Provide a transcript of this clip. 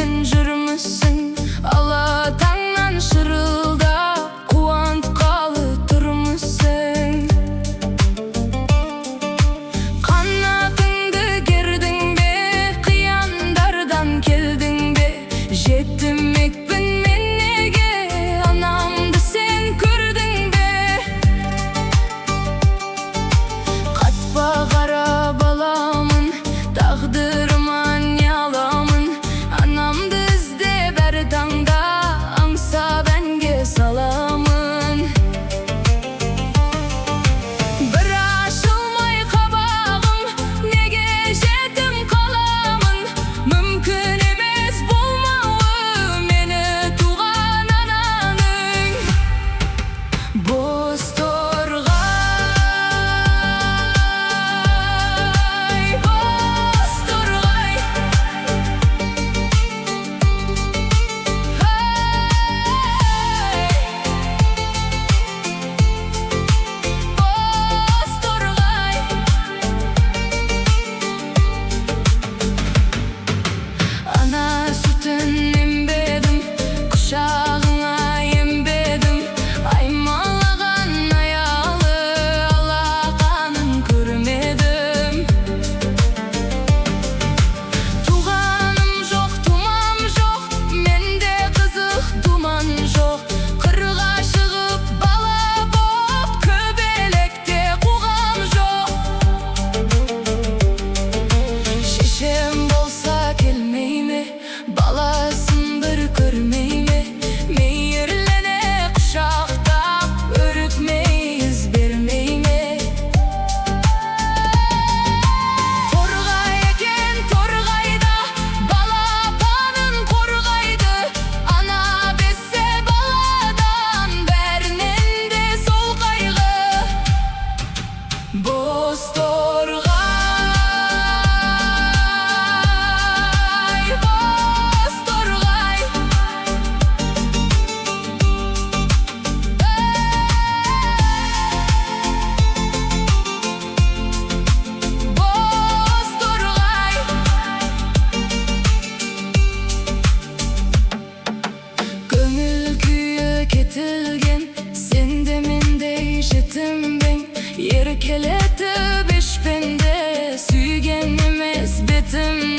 Сен жүрмісің ала таңнан шырылдап, қуантқалы тұрмысың. Қанатыңды кердің бе, қияндардан келдің бе? Жетімекпін мен неге, анамды сен көрдің бе? Қатпа, қара баламын, тағдырыма не аламын? Анамды іздеп әр таңда, аңсап әнге саламын. Бір ашылмай қабағым, неге жетім қаламын? Мүмкін емес болмауы мені туған ананың. Боз торғай, боз торғай, ай, боз торғай. Ана сүтін ембедім, құшағыңа ембедім. Аймалаған аялы алақанын көрмедім. Туғаным жоқ, тумам жоқ, менде қызық думан жоқ. Қырға шығып бала боп, көбелекте қуғам жоқ. Шешем болса келмей ме, баласын бір көрмей ме? Мейірлене құшақтап, өрік-мейіз бермей ме? Торғай екен торғайда, балапанын қорғайды. Ана безсе баладан, бәрінен де сол қайғы. Боз торғай, боз торғай, боз торғай. Көңіл күйі кетілген, сен де мендей жетімбең? Еркелетіп ешпенде, сүйген емес бетімнен.